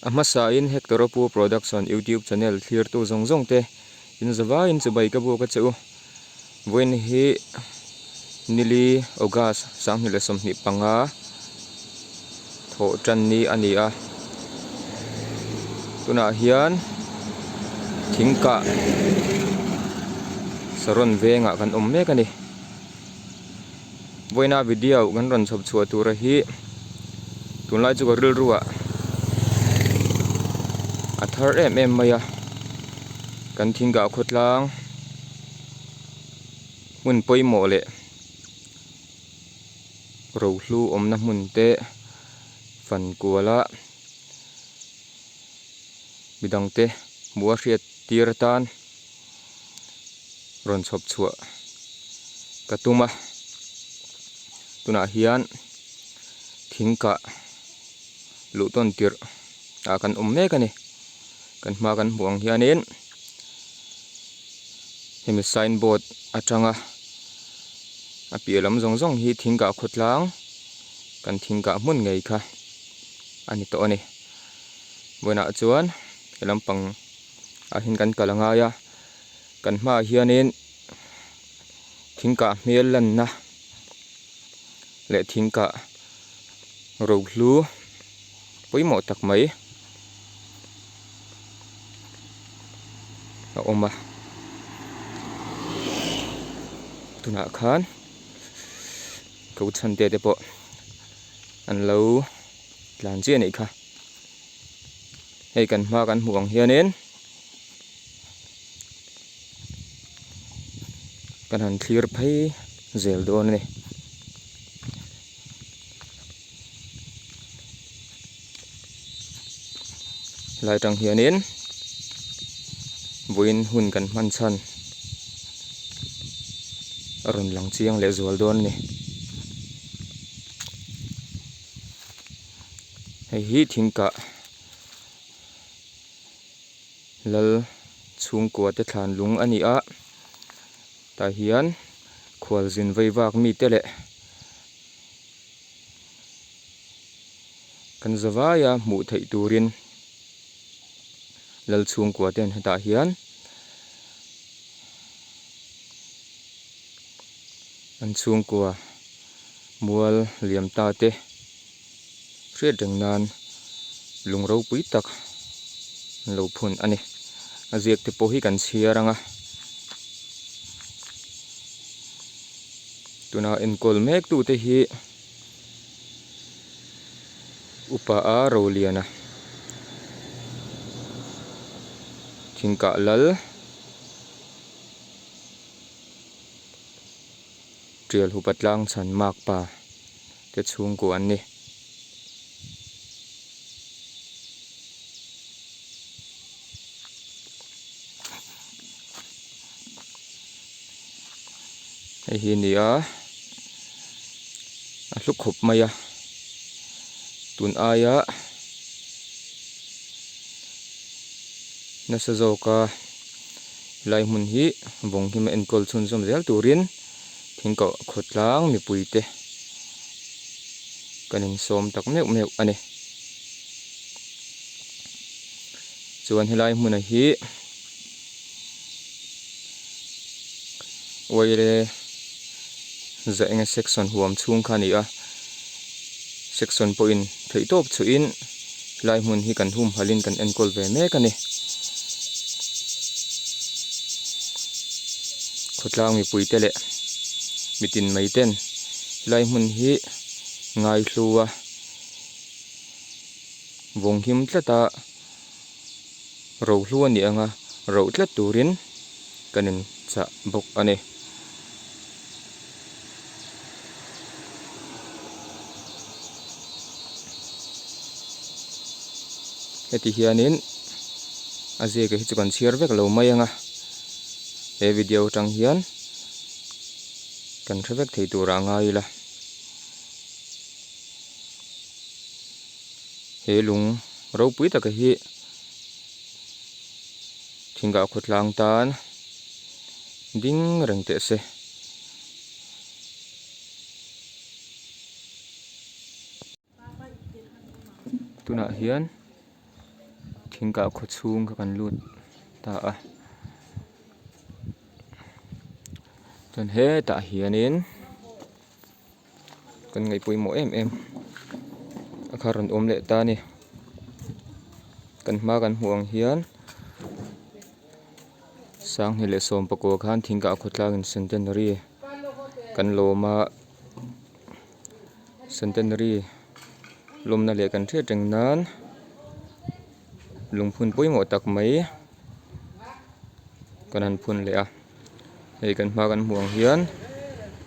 A hmasain Hector Apu Production YouTube channel thlirtu zawng zawng te in zavaiin chibai ka buak a che u. Vawiin hi nili August 2025 thawh tan ni a ni a. Tunah hian thingkah Saron vengah kan awm mek a ni. Vawiina video kan rawn chhawp chhuah tura hi tunlai chu ka rilru ah a thar em em mai a kan thingkah khawtlang hmun pawimawh leh rohlu awmna hmun te fan kual a midang te hmuh a hriat tir atan. rawn chhawp chhuah ka tum a tunah hian thing kah luh tawn tirh ah kan awm mek a ni kan hma kan hmuh ang hianin hemi sign board atanga a piah lam zawng zawng hi thing kah khawtlang kan thing kah hmun ngei kha a ni tawh a ni vawiinah chuan he lampang ah hian kan kal a ngai a kan hmaah hianin thing kah hmel lanna leh thing kah rohlu pawimawh tak mai a awm a tunah khan ko chhante te pawh an lo tlan chiah a nih kha. Hei kan hma kan hmuh ang hianin kan han thlir phei zel dawn a ni. Helai atang hianin vawiin hun kan hman chhan a rawn lang chiang leh zual dawn a ni. Hei hi thingkah lal chhungkua te thlan lung a ni a tah hian khualzin vei vak mite leh kan zavaia hmuh theih turin lal chhungkua ten hetah hian an chhungkua mual liam ta te. Hriat reng nan lung ropui tak an lo phun a ni. A ziak te pawh hi kan chhiar ang a. Tuna enkawl mek tu te hi upa a Roliana thingkah lal Tial hupa tlang chhan makpa. te chhungkua an ni. Hei hi a ni a a hlu khawp mai a tun aia nasa zawka helai hmun hi vawng hima enkawl chhunzawm zel turin. Thingkauh khawtlang mipui te kan insawm tak meuh meuh a ni. Chuan helai hmuna hi Uaile Zaenga section huam chhung kha a ni a, section pawhin theihtawp chhuihin helai hmun hi kan humhalhin kan enkawl ve mek a ni. Khawtlang mipui te leh mitin mai ten helai hmun hi ngaihlu a vawng him tlat a rohlu a nih anga roh tlat turin kan in chah bawk a ni. Heti hianin a ziak hi chu kan chhiar vek lo mai ang a he video atang hian kan hre vek thei turah a ngai ila he lung ropui taka hi thingah khawtlang tan ding reng teh se. Tunah hian. Thingkah khaw chhung kha kan lut ta a chuan hetah hianin kan ngaih pawimawh em em a kha rawn awm leh ta a ni kan hma kan hmuh ang hian sanghnih leh sawmpakua khan thingkah khawtlangin centenary kan lawm a. Centenary lawmna leh kan hriat reng nan lungphun pawimawh tak mai kan han phun leh a hei kan hma kan hmuh ang hian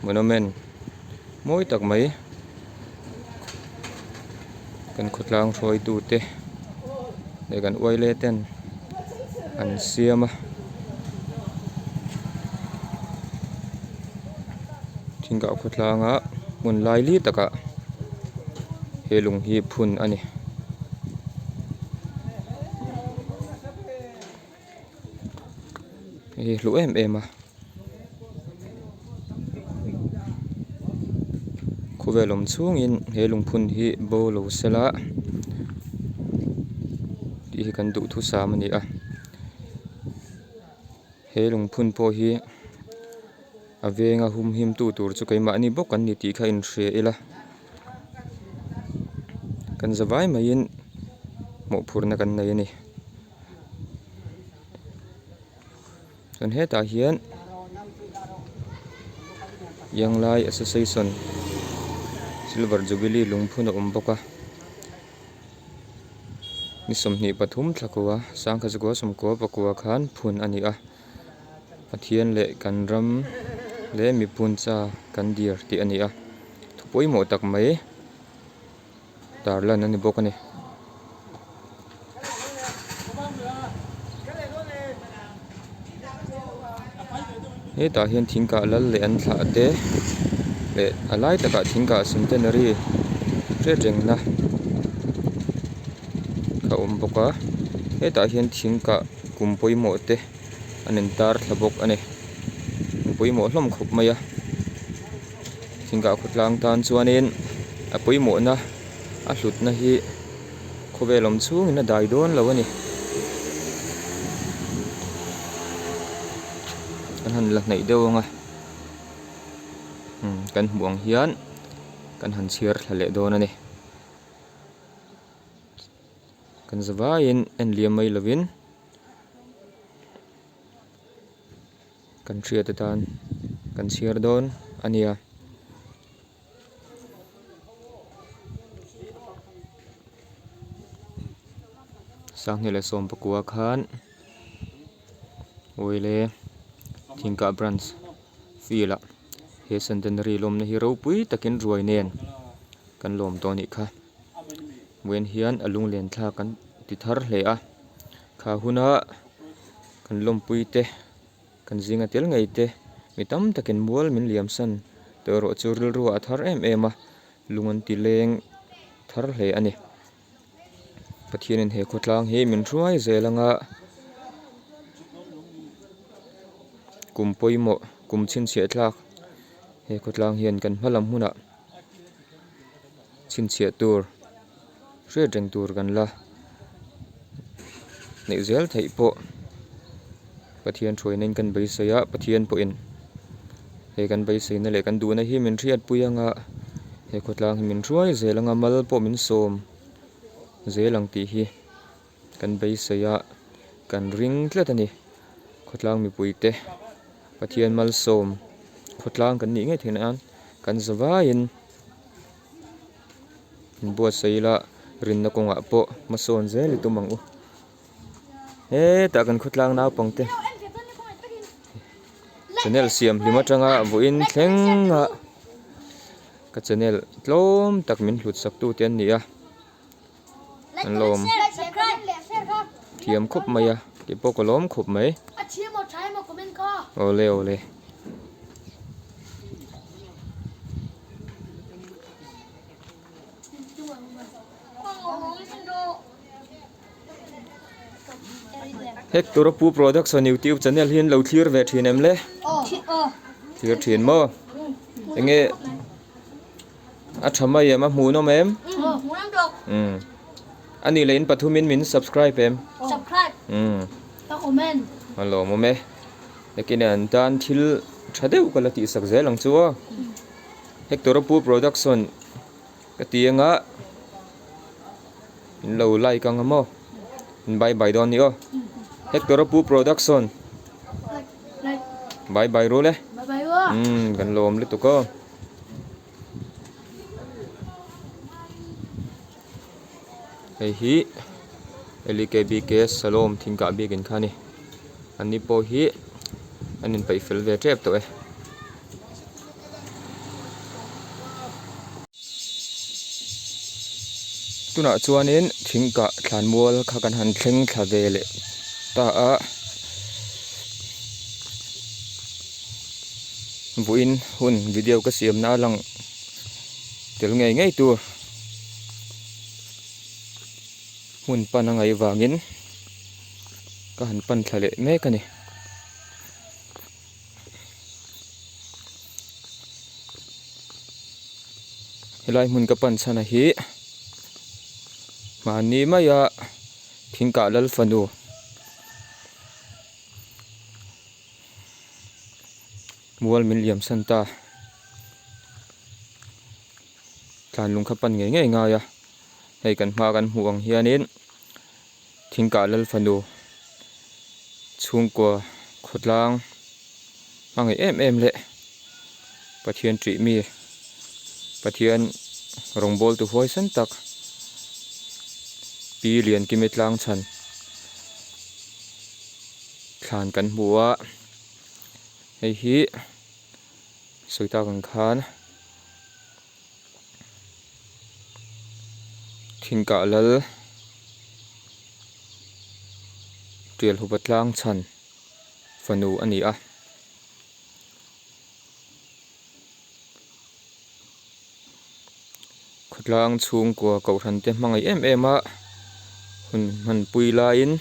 monument mawi tak mai kan khawtlang hruaitu te leh kan uaile ten an siam a. Thingkah khawtlanga hmun laili takah he lung hi phun a ni. Hei hi hlu em em a khawvel awm chhungin he lungphun hi bo lo sela tih hi kan duhthusam a ni a. He lungphun pawh hi a venga humhim tu tur chu keimahni bawk an ni tih kha inhria ila kan za vai maiin mawhphurhna kan nei a ni chuan hetah hian Yanglai Association Silver Jubilee lungphun a awm bawk a. Ni 23 thla kua sangkhat zakua sawmkua pakua khan phun a ni a Pathian leh kan ram leh mipun cha kan dir tih a ni a thu pawimawh tak mai tarlan a ni bawk a ni. Hetah hian thingkah lal leh an thlah te leh a lai takah thingkah centenary hriat rengna a awm bawk a hetah hian thingkah kum pawimawh te an intar thla bawk a ni an pawimawh hlawm khawp mai a thingkah khawtlang tan chuanin a pawimawhna a hlutna hi khawvel awm chhungin a dai dawn lo a ni. Kan han la hnaih deuh ang a umm kan hmuh ang hian kan han chhiar thla leh dawn a ni. Kan za vaiin en liam mai lovin kan hriat atan kan chhiar dawn a nia. Sanghnih leh 19 khan Awile Thingkah Branch field ah he centenary lawmna hi ropui takin ruai nen kan lawm tawh a nih kha. Vawiin hian a lunglen thlak an ti thar hle a kha huna kan lawmpui te. Kan zinga tel ngei te, mi tam takin mual min liam san tawh erawh chu rilru a thar em em a, lung an ti leng thar hle a ni. Pathianin he khawtlang hi min hruai zel anga kum pawimawh, kum chhinchhiah tlak he khawtlang hian kan hma lam hunah chhinchhiah tur hriat reng tur kan la neih zel theih pawh Pathian thuaina in kan beisei a Pathian pawhin he kan beiseina leh kan duhna hi min hriatpui anga he khawtlang hi min hruai zel anga mal pawh min sawm zel ang tih hi kan beisei a kan ring tlat a ni khawtlang mipui te Pathian malsawm khawtlang kan nih ngei theih nan kan za vaiin. Inbuatsaih ila rinna kawngah pawh hmasawn zel i tum ang u. Hetah kan khawtlang naupang te channel siam hlim atanga vawiin thleng a ka channel tlawm tak min hlut sak tu te an ni a an lawm thiam khawp mai a tih pawh ka lawm khawp mai awle awle. Hector Pu Production YouTube channel hi an lo thlir ve thin em le? Thlir thin maw? Enge a tha mai em a hmuhnawm em? Umm. A nih leh in pathumin min subscribe em? Subscribe. Umm. Ka comment. A lawmawm e. Nakin an tan thil tha deuh ka la tihsak zel ang chu aw. Hector a pu production ka ti anga in lo like anga maw? In bye bye dawn ni aw. Hector a pu production. Bye bye rul e. Bye bye aw. Umm kan lawm lutuk aw. Hei hi LEKBK Salom thingkah biakin kha a ni an ni pawh hi an inpeih fel ve tep tawh e. Tunah chuanin thingkah thlanmual kha kan han thleng thla ve leh ta a. Vawiin hun video ka siamna a lang tel ngei ngei tur hmun pan a ngaih vangin ka han pan thla leh mek a ni. Helai hmun ka pan chhan a hi mahni maia thingkah lal fanu. Mual min liam san ta. Tlan lung kha pan ngei ngei ngai a. Hei kan hma kan hmuh ang hianin Thingkah Lal fanu chhungkua khawtlang hmangaih em em leh Pathian ṭih mi Pathian rawngbawltu huaisen tak Pi Liankimi tlang chhan thlan kan hmu a hei hi sawi tak ang khan thingkah lal tial hupa tlang chhan fanu a ni a. Khawtlang chhungkua kohhran te hmangaih em em a hun hmanpui laiin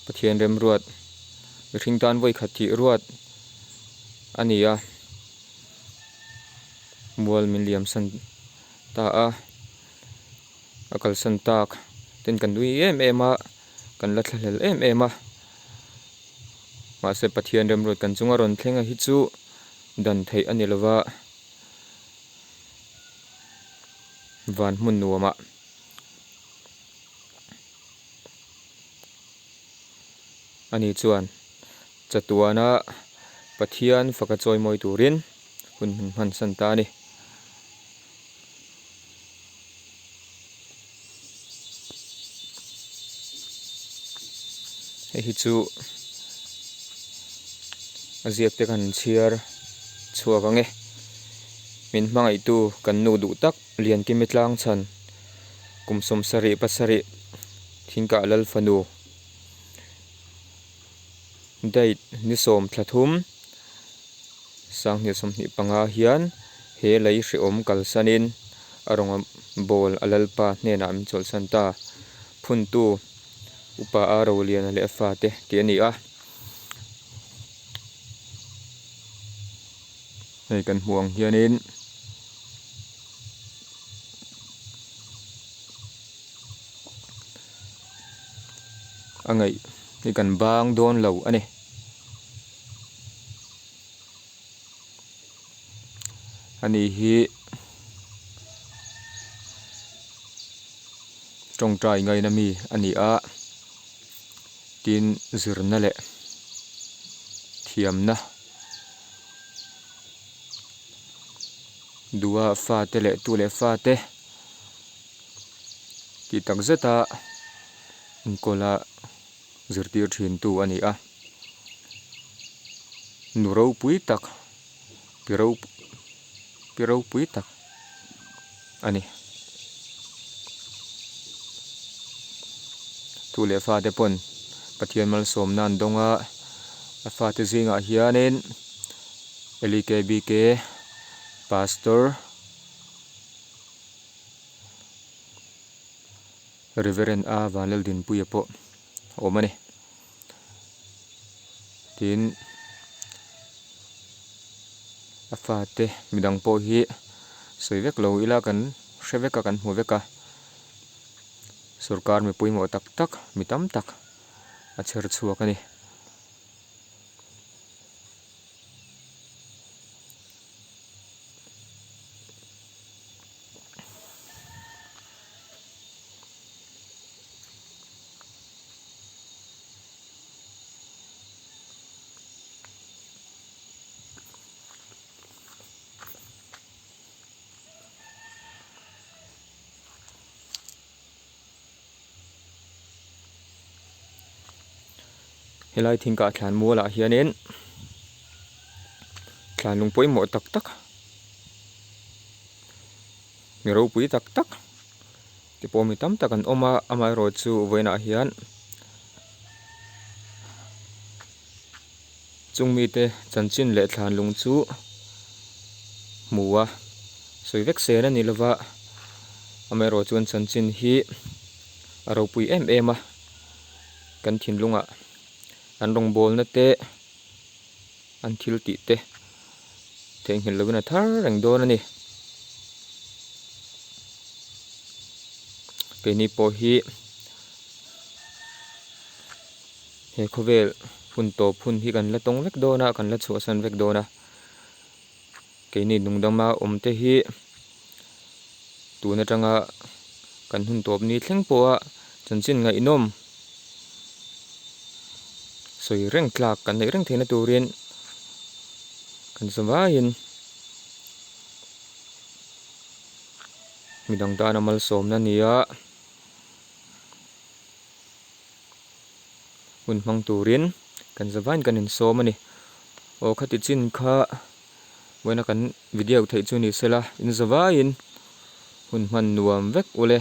Pathian remruat mihring tan vawi khat thih ruat a ni a mual min liam san ta a a kalsan tak ten kan nui em em a kan la thlahlel em em a mahse Pathian remruat kan chunga rawn thleng a hi chu dan theih a ni lova van hmun nuamah ani chuan chatuana Pathian faka chawimawi turin hun min hmansan ta a ni. Hei hi chu a ziak te kan chhiar chhuak ang e. Min hmangaihtu kan nu duh tak Liankimi tlang chhan kum 77 Thingkah Lal fanu date ni 13 2025 hian he lei hrehawm kalsanin a rawnga bawl a lalpa hnenah min chawlhsan ta. Phuntu upa a Roliana leh a fate tih a ni a. Hei kan hmuh ang hianin a ngaih hi kan bang dawn lo a ni. Ani hi tawngtai ngaina mi a ni a, tin zirna leh thiamna duha fate leh tu leh fate tih tak zeta inkawla zirtir thintu a ni a. Nu ropui tak pi pi ropui tak a ni. Tu leh fate pawn Pathian malsawmna an dawng a, a fate zingah hianin LEKBK Pastor Reverend A Vanlaldinpuia pawh a awm a ni. Tin, a fate midang pawh hi sawi vek lo ila kan hre vek a kan hmu vek a. Sorkar mi pawimawh tak tak mi tam tak a chher chhuak a ni. Helai thingkah thlan mualah hianin thlan lung pawimawh tak tak mi ropui tak tak te pawh mi tam tak an awm a amaherawhchu vawiinah hian Chung mite chanchin leh thlan lung chu hmu a, sawi vek sen a ni lova, amaherawh chuan chanchin hi a ropui em em a, kan thinlungah an rawngbawlna te, an thil tih te theihnghilh lovin a thar reng dawn a ni. Keini pawh hi. He khawvel hun tawp hun hi kan la tawng vek dawn a, kan la chhuahsan vek dawn a. Keini nungdama awm te hi tun atanga kan hun tawp ni thleng pawha chanchin ngaihnawm sawi reng tlak kan neih reng theihna turin kan zavaiin midang tana malsawmna ni a. Hun hmang turin kan zavain kan insawm a ni. Aw khati chin kha vawiina kan video theih chu ni sela in zavaiin hun hman nuam vek ule.